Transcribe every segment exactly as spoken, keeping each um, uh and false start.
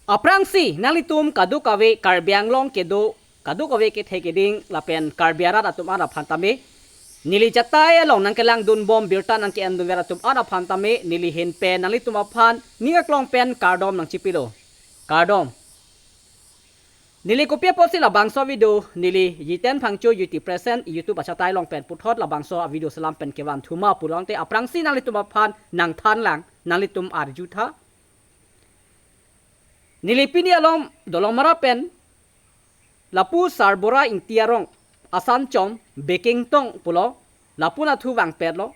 Aphrangsi nanglitum kadokave Karbi Anglong kedo, kadokave kethe keding lapen Karbi arat atum an aphan tame, neli chatai along nangkelangdunbom birta nangke-endunver atum an aphan tame neli ahin pen nanglitum aphan ning aklong pen kardom nangchipilo. Kardom. Neli kopi apotsi labangso video neli Jiten Phangcho YouTube present YouTube achatai along pen puthot labangso avideo selam pen kevan thuma pulote aphrangsi nanglitum aphan nangthanlang, nanglitum arjutha. Neli pini along Dolomara pen lapu Sarbura Ingti arong asan chom Bekeng Tong pulo, lapu nathu vangpetlo.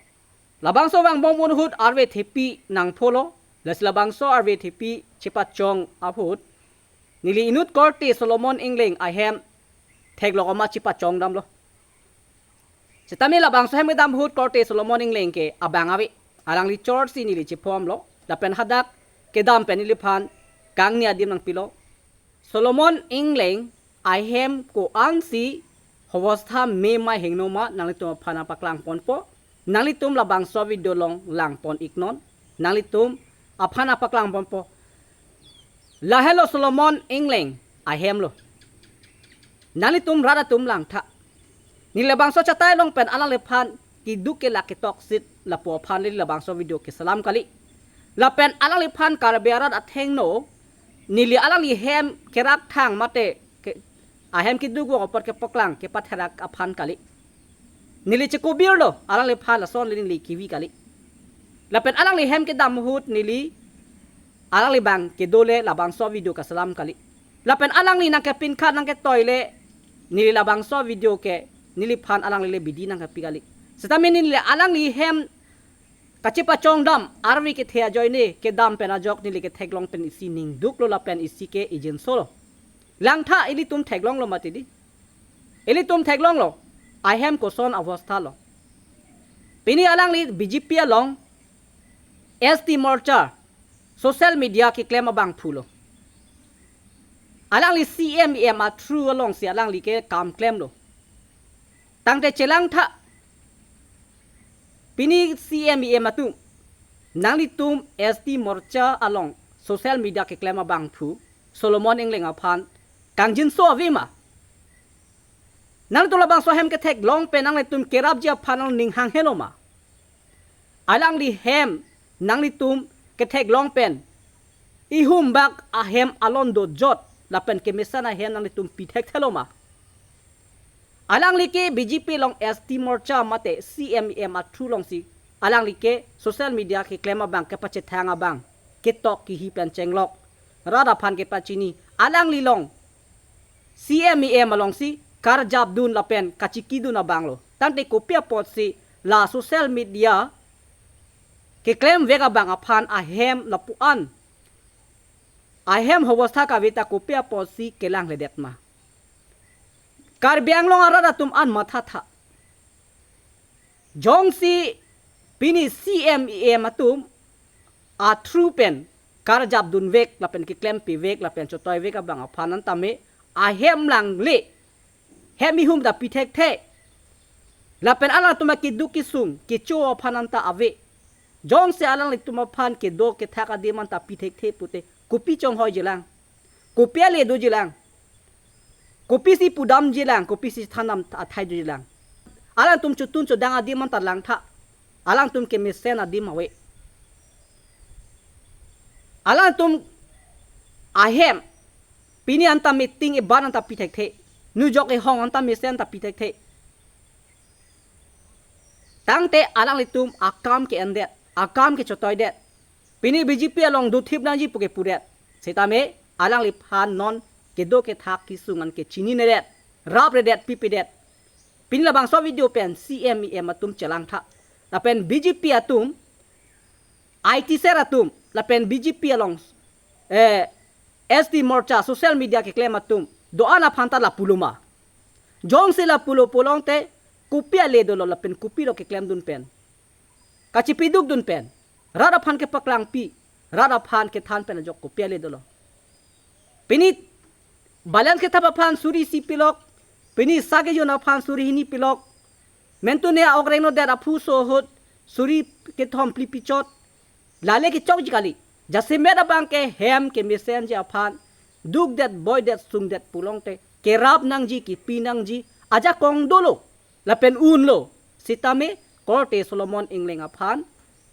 Labangso vangbom ahut arve thepi nangpholo, lasi labangso arve thepi chepachong ahut neli inut korte Solomon Engleng ahem theklong ma chepachongdamlo. Setame labangso ahem kedam ahut korte Solomon Engleng ke abang ave. Alangli chorsi neli chephomlo. Lapen hadak kedam pen neliphan kangni adim nangpilo. Solomon Engleng ahem ko-ansi hobostha me ma hingno ma nanglitum aphan nangpaklang ponpo. Nanglitum labangso video along lang pon iknon. Nanglitum aphan nangpaklang ponpo. Lahelo Solomon Engleng ahemlo. Nanglitum rat atum langtha. Neli labangso chatai along pen alangliphan keduk kelak ketoksit lapu aphan neli labangso video keselam kali. Lapen alangliphan Karbi arat athengno neli alangli hem kerak thang mate ke, ahem keduk vong apot kepaklang kepatherak aphan kali. Neli chekobirlo, alangliphan lason neli kevi kali. Lapen alangli hem kedam ahut neli alangli abang kedo le labangso video keselam kali. Lapen alangli nangkepinkhat nangketoi le neli labangso video ke neliphan alangli le bidi nangkepi kali. Setame neli alangli hem kachepachongdam arve kethe ajoine kedam pen ajok neli ketheklong pen isi ningduklo lapen isi ke ejinsolo. Langtha, ilitum theklonglo mati di. Ilitum theklonglo. Ahem koson abostha lo. Pini alangli B J P along S T Morcha social media keklem abangphulo. Alangli C M E M a through alongsi alangli ke kam klemlo. Tangte chelangtha. Pini C M E M atum, nanglitum S T Morcha along social media keklem abangphu Solomon Engleng aphan kangjinso ave ma? Nangtum labangso ahem ketheklong pen nanglitum kerapji aphan nangning hanghelo ma? Alangli hem nanglitum ketheklong pen ihum bak ahem alon dojot lapen kemesen ahem nanglitum pithekthelo ma? Alangli ke B J P along S T Morcha mate C M E M a through alongsi alangli ke social media keklem abang kepachethang abang ketok kehi pen chenglok rat aphan kepachini alangli along C M E M alongsi karjapdun lapen kachikidun abanglo. Tangte kopi apotsi la social media keklemvek abang aphan ahem lapu-an ahem hobostha kave ta kopi apotsi kelangledet ma? Karbi Anglong arat atum an mathatha. Jongsi pini C M E M atum a through pen karjapdunvek lapen keklempi vek lapen chotoivek abang aphan an tame ahem langle, hem ihum ta pithekthe. Lapen alangtum akeduk kesung kecho aphan an ta ave. Jongsi alanglitum aphan kedo kethak adim an ta pithekthe pute kopi chonghoijilang? Kopi ale dojilang? Kopisi pudamjilang, kopisi thandam athai dojilang? Alangtum chotun chodang adim an ta langtha. Alangtum kemesen adim ave. Alangtum ahem pini an ta meeting eban an ta pithekthe. Nujok ehong an ta mesen ta pithekthe. Tangte alanglitum akam ke-endet, akam kechotoidet. Pini B J P along dothip nangji pu kepudet. Setame alangliphan non kedo kethak kesung an kechininedet, rapredet, pipedet. Pini labangso video pen C M E M atum chelangtha. Lapen B J P atum, I T cell atum, lapen B J P along, eh, S T Morcha social media keklem atum do-an aphan ta lapulo ma? Jongsi lapulo pulote kopi ale dolo lapen kopilo keklemdun pen, kachipidukdun pen, rat aphan kepaklangpi, rat aphan kethan pen ajok kopi ale dolo? Pini balance kethap aphan suri isi pilok, pini sa kejun aphan suri hini pilok, mentune a-ok rengnodet aphu so ahut suri kethom phli pichot, lale kechokji kali. Jasemet abang ke hem kemesenji aphan dukdet, boidet, sungdet pulote kerap nangji, kepi nangji ajakong dolo lapen unlo. Sitame korte Solomon Engleng aphan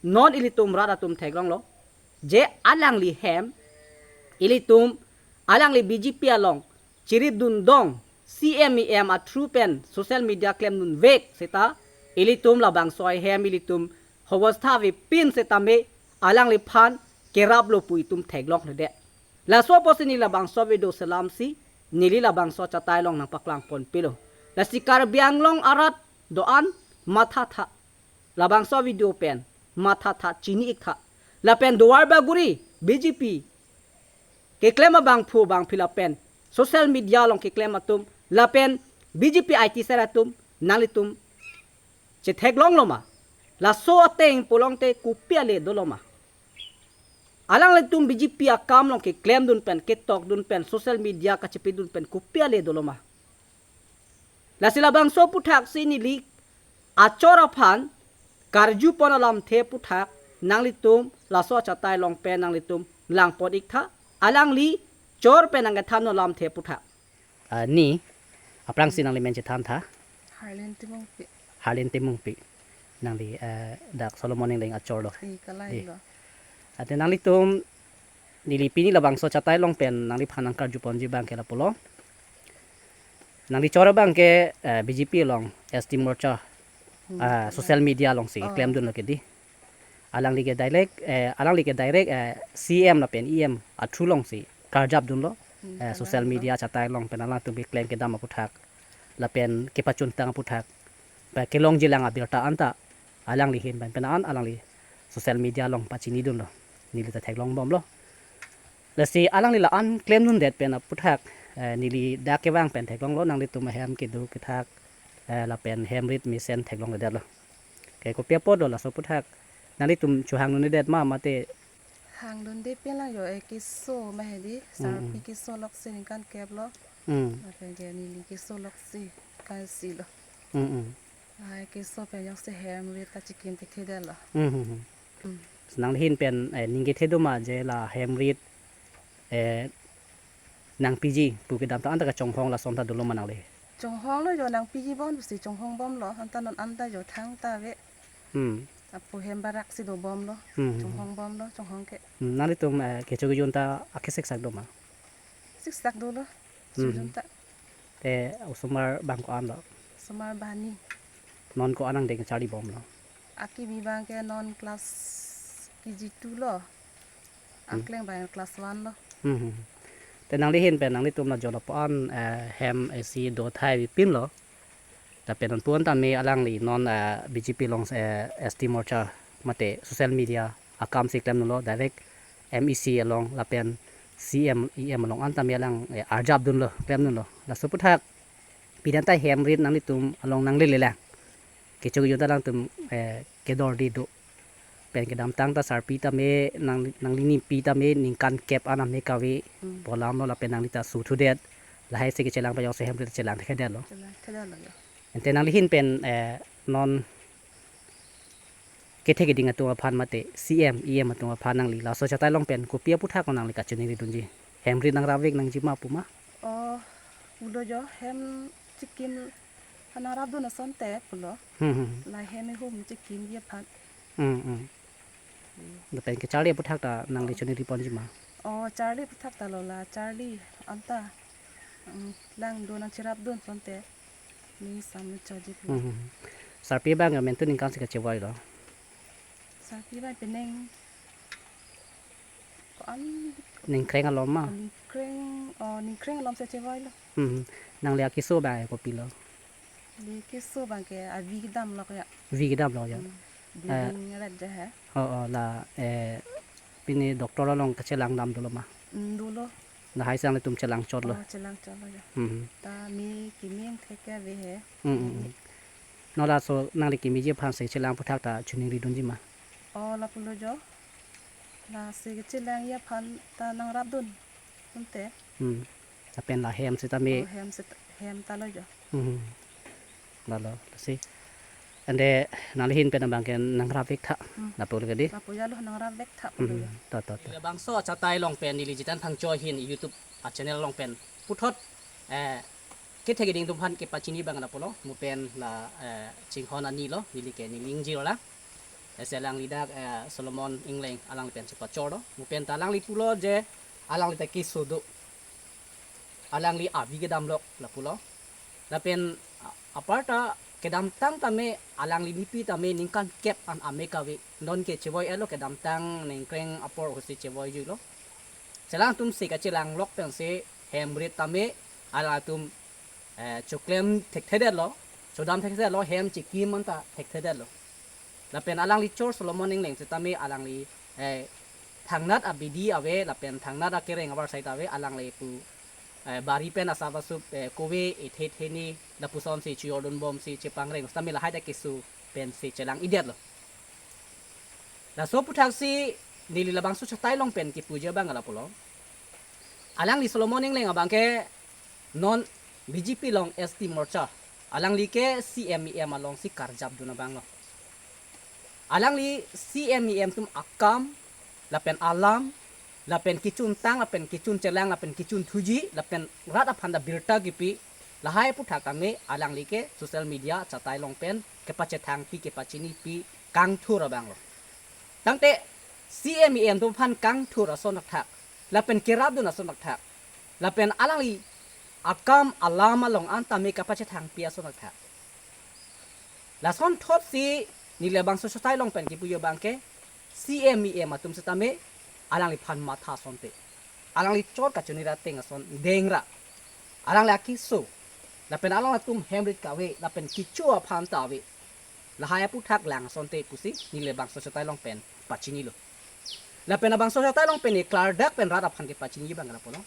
non ilitum rat atum theklonglo je alangli hem ilitum alangli B J P along chirit dun dong, C M E M a through pen social media klemdun vek seta ilitum labangso ahem ilitum hobostha avepin setame alangliphan keraplo pu itum theklongledet. Laso apotsi neli labangso video selamsi neli labangso achatai along nangpaklang ponpilo. Lasi Karbi Anglong arat do-an mathatha, labangso video pen mathatha, chini-iktha. Lapen Duarbagori B J P keklem abangphu bangphila pen social media along keklem atum lapen B J P I T cell atum nanglitum chetheklonglo ma? Laso ateng pulote kopi ale dolo ma? Alanglitum B J P akam along keklemdun pen, ketokdun pen, social media kachepidun pen kopi ale dolo ma? Lasi labangso aphuthaksi neli achor aphan karjupon alamthe aphuthak nanglitum laso achatai along pen nanglitum langpon-iktha, alangli chor pen nangkethan alamthe aphuthak. Ah, ni, aphrangsi nangli men chethantha. Harlin Timungpi. Harlin Timungpi. Nangli, eh, dak Solomon Engleng achorlo. Eh, kalailo. Ate nanglitum neli pini labangso achatai along pen nangliphan nangkarjuponji abang ke lapulo. Nangli chor abang ke, eh, B J P along S T Morcha, ah, social media alongsi klemdunlo kedi. Alangli ke direct, eh, alangli ke direct, eh, C M lapen E M a through alongsi karjapdunlo. Eh, social media achatai along pen alangtum keklem kedam aphuthak lapen kepachuntang aphuthak, pa kelongjilang abirta anta alangli ahin pen pen an alangli social media along pachinidunlo. Neli ta theklongbomlo. Lasi alangli la-an klemdundet pen aphuthak, eh, neli dak kevang pen theklonglo, nanglitum ahem kedo kethak, eh, lapen hem rit mesen theklongledetlo. Ke kopi apotlo laso aphuthak? Nanglitum chohangdundedet ma mate? Hangdunde pinlang jo, eh, keso ma hedi, sarpi keso loksi ningkan keplo. Hmm. Lapen ke neli keso loksi kansilo. Hmm, hmm. Ai, keso pen jongsi hem rit ta chikim thekthedetlo. Hmm, hmm, hmm. Hmm. Nangli ahin pen, eh, ning kethe do ma je la hem rit, eh, nangpiji pu kedam ta anta kachonghong lason ta dolo ma nangli? Chonghonglo jo, nangpiji bomsi chonghongbomlo, anta non anta jo thangta ave. Hmm. Apo hem barak si dobomlo. Hmm, hmm, hmm. Chonghongbomlo, chonghong ke. Hmm, nanglitum, eh, kecho kejun ta akesik sak do ma? Siksak dolo, hmm, sujun ta. Te osomar abang ko-anlo? Osomar bani. Non ko-an angdeng charlibomlo? Akimi abang ke non class K G two lo. Hmm. Akleng abang class one lo. Hmm, hmm. Te nangli ahin pen nanglitum la jo lapu-an, eh, hem isi do thai avepinlo. Lapen non pu-an tame alangli non, eh, B J P along, eh, S T Morcha mate social media akamsi klemdunlo, direct M E C along lapen C M, E M along an tame alang, eh, arjapdunlo, klemdunlo. Laso aphuthak pini anta hem rit nanglitum along nanglelelang. Kecho kejun ta alangtum, eh, kedorde do. Pen kedamtang ta sarpi tame nang, nangli nipi tame ningkan kep an ame kave, hmm, polamlo lapen nangli ta suthudet. Lahai si kechelang pajok si hem rit chelang thekthedetlo. Chelang thekthedetlo ya. Ante nangli ahin pen, eh, non kethe keding atum aphan mate C M, E M atum aphan nangli laso achatai along pen kopi aphuthak nangli kachiningridunji? Hem rit nangrap vek nangji ma pu ma? Oh, pulo jo, hem chikim aphan nangrapdun asonte pulo. Hmm, hmm. La hem ihum chikimji aphan. Hmm, hmm. Hmm. Lapen kecharli aphuthak ta nangli, oh, chiningriponji ma? Oh, charli aphuthak ta lo la, charli anta, mm, lang do nangcherapdun asonte. Ni sam ni choji pu. Hmm, hmm, hmm. Sarpi abang ke mentu ningkan si kachevoilo? Sarpi abang penang ko-an, ningkreng alom ma? Ningkreng, oh, ningkreng alom si chevoilo. Hmm, hmm. Nangli akeso abang kopilo? Neli keso abang ke avi kedamlo ya. Vi kedamlo ya. Hmm. Eh. Bleeding rat ja he. Oh, oh, la, eh, pini doctor along kachelang dam dolo ma? Hmm, dolo. Lahai si nanglitum chelang chotlo? Oh, chelang chotlo ya. Hmm. Ta me kimi ingthek ke ave he. Hmm, hmm, hmm. Non laso nangli kimiji aphan si chelang aphuthak ta chiningridunji ma? Oh, lapulo jo. Lasi kechelangji aphan ta nangrapdun asonte. Hmm. Lapen la hem sitame. Oh, hem sita, hem ta lo jo. Hmm. Lalo, lasi. Ante nangli ahin pen abang ke nangrap vek tha. Hmm. Lapu ke di. Lapu jalo nangrap vek tha. Hmm. To, to, to. Labangso achatai along pen neli Jitan Phangcho ahin YouTube a channel along pen puthot, eh, kethek keding atum aphan kepachini abang lapulo. Mo pen la, eh, chinghon ani lo, neli ke neli ingjir lo. Lasi alangli dak, eh, Solomon Engleng alangli pen chepachor lo. Mo pen ta alangli pulo je alangli ta keso do. Alangli avi kedam lok lapulo. Lapen a-, aparta kedamtang tame alangli nipi tame ningkan kep an ame kave. Non ke chevoi-et lo, kedamtang ningkreng apor ahut si chevoi-et lo. Chelang atum si kachelang lok pensi hem rit tame alangtum, eh, choklem thekthedet lo, chodam thekthedet lo, hem chekim anta thekthedet lo. Lapen alangli chor Solomon Engleng setame alangli, eh, thangnat abidi ave, lapen thangnat akereng abar side ave, alangli pu, eh, bari pen asap asup, eh, kove ethe theni, lapuson si chojordun bom si chepangreng, setame lahai ta keso pensi chelang-idet lo. Laso aputhak si neli labangso achatai along pen kepuji abang lapulo. Alangli Solomon Engleng abang ke non B J P along S T Morcha. Alangli ke C M E M along si karjap dun abang lo. Alangli C M E M atum akam, lapen alam, lapen kechuntang, lapen kechun chelang, lapen kechun thuji, lapen rat aphan ta birta kepi, lahai aputhak tame alangli ke social media achatai along pen kepachethangpi, kepachinipi kangthur abang lo. Tangte C M E M atum aphan kangthur ason thakthak, lapen kerap dun ason thakthak, lapen alangli akam alam along an tame kepachethangpi ason thakthak. Lasonthot si neli labangso achatai along pen kepuji abang ke C M E M atum setame alangliphan matha asonte. Alangli chor kachonir ateng ason dengra. Alangli akeso. Lapen alangtum hem rit kave, lapen kecho aphan ta ave. Lahai aputhak lang asonte pusi neli labangso achatai along pen pachinilo. Lapen labangso achatai along pen neli klardak pen rat aphan kepachini abang lapulo.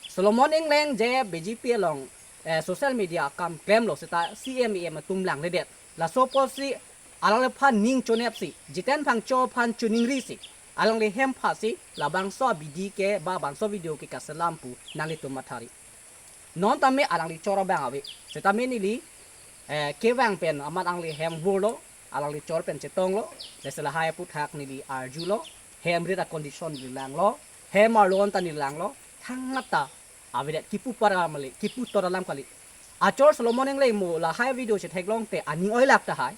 Solomon Engleng je B J P along, eh, social media akam klemlo seta C M E M atum langledet. Laso apotsi alangliphan ning chonepsi, Jitan Phangcho aphan choningrisi, alangli hem phasi, labangso abidi ke ba bangso video ke kaselam pu nanglitum mathari. Non tame alangli chor abang ave. Setame neli, eh, kevang pen amat alangli hem vurlo, alangli chor pen chetonglo, lasi lahai aputhak neli arjulo, hem rit acondition neli langlo, hem arlo anta neli langlo, thangnat ta avedet, kipu para mali, kipu tor alam kali. Achor Solomon Engleng mo lahai video chetheklong te aning oilak tahai.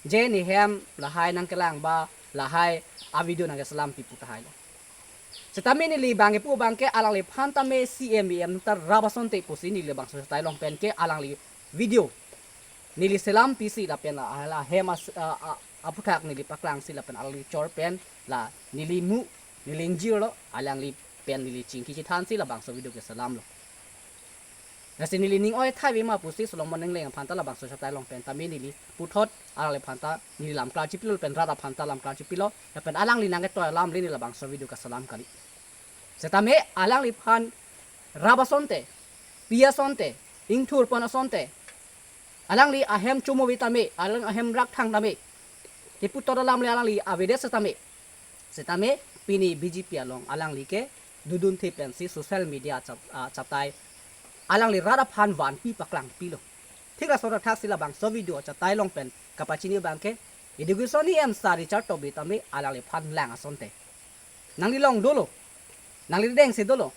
Je ne hem lahai nangkelang ba lahai avideo nangkeselampi pu tahai lo. Setame neli abang kepu abang ke alangliphan tame C M E M ta rap asonte pusi neli labangso achatai along pen ke alangli video neli selampisi lapen la, la hem as-, a, a, aputhak neli paklangsi lapen alangli chor pen la neli mu, neli ingjir lo, alangli pen neli chingki chethansi labangso video keselamlo. Lasi neli ning oi thai ave ma pusi Solomon Engleng aphan ta labangso achatai along pen tame neli puthot alangliphan ta neli lam klar chipilo lapen rat aphan ta lam klar chipilo lapen alangli nangketoi alam le neli labangso video kaselam kali. Setame alangliphan rap asonte, pi asonte, ingthur pon asonte, alangli ahem chomo ave tame, alang ahem rakthang tame, kipu tor alam le alangli avedet setame. Setame pini B J P along alangli ke dudunthe pensi social media chat-, ah, chatai alangli rat aphan vanpi paklangpilo. Thik laso athak si labangso video achatai along pen kapachini abang ke Education E M sir Richard Tokbi tame alangliphan lang asonte. Nangli long dolo, nangli dengse dolo,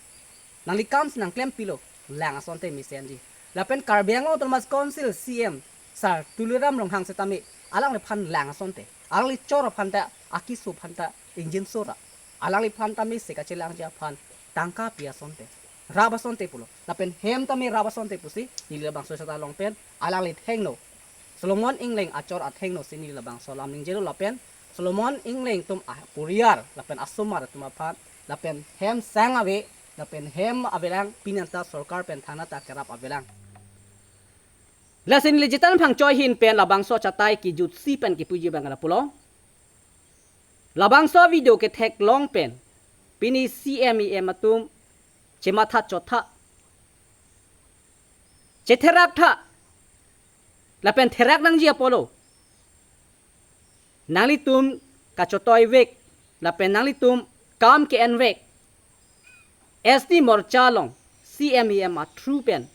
nangli kamsi nangklempilo, lang asonte mesenji. Lapen Karbi Anglong Autonomous Council C E M sir Tuliram Ronghang setame alangliphan lang asonte. Alangli chor aphan ta, akeso aphan ta ingjinso ra. Alangliphan tame se kachelangji aphan tangka pi asonte, rap asonte pulo. Lapen hem tame rap asonte pusi neli labangso achatai along pen alangli athengno, Solomon Engleng achor athengno si neli labangso alam ningjelo lapen Solomon Engleng atum aporiar lapen asomar atum aphan lapen hem sang ave, lapen hem avelang, pini anta sorkar pen thangnat ta kerap avelang. Lasi neli Jitan Phangcho ahin pen labangso achatai kejutsi pen kepuji abang lapulo. Labangso video ketheklong pen pini C M E M atum chematha chotha, chetherak tha, lapen therak nangji apotlo nanglitum kachotoi vek lapen nanglitum kam ke-en vek, S T Morcha along C M E M a through pen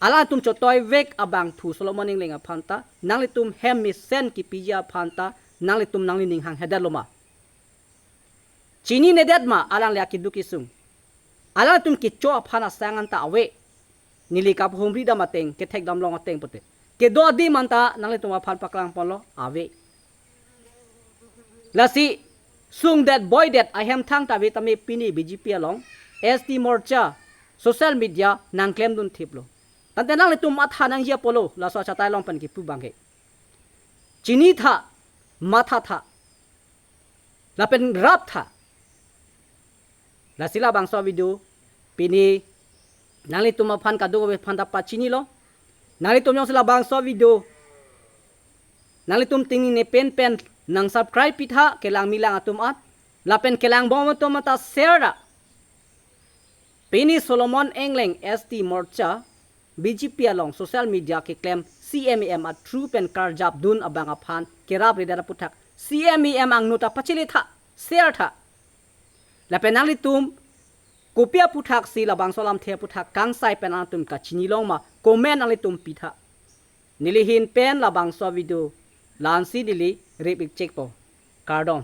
Alangtum chotoivek abangphu Solomon Engleng aphan ta, nanglitum hem mesen kipiji aphan ta, nanglitum nanglining hanghedet loma? Chininedet ma alangli akeduk kesung? Alangtum kecho aphan asang anta ave. Neli kaphumri dam ateng, kethek damlong ateng pute. Kedo adim anta nanglitum aphan paklangponlo, ave. Lasi sungdet boidet ahem thangta ave tame pini B J P along S T Morcha social media nangklemdun thiplo. Tangte nanglitum matha nangji apotlo, laso achatai along pen kipu abangke. Chinitha, mathatha, lapen raptha. Lasi labangso video pini nanglitum aphan kadokave aphan ta pachinilo. Nanglitum jongsi labangso video nanglitum tingnine pen pen nang subscribe pitha, kelang milang atum at, lapen kelangbom atum anta share ra. Pini Solomon Engleng S T Morcha B J P along social media keklem C M E M a through pen karjapdun abang aphan kerap redet aputhak C M E M angno ta pachiletha, share tha. Lapen nanglitum kopi aputhaksi labangso alamthe aputhak kangsai pen alangtum kachinilong ma, comment nanglitum pitha. Neli ahin pen labangso video la-ansi neli rip-ik chekpo. Kardom.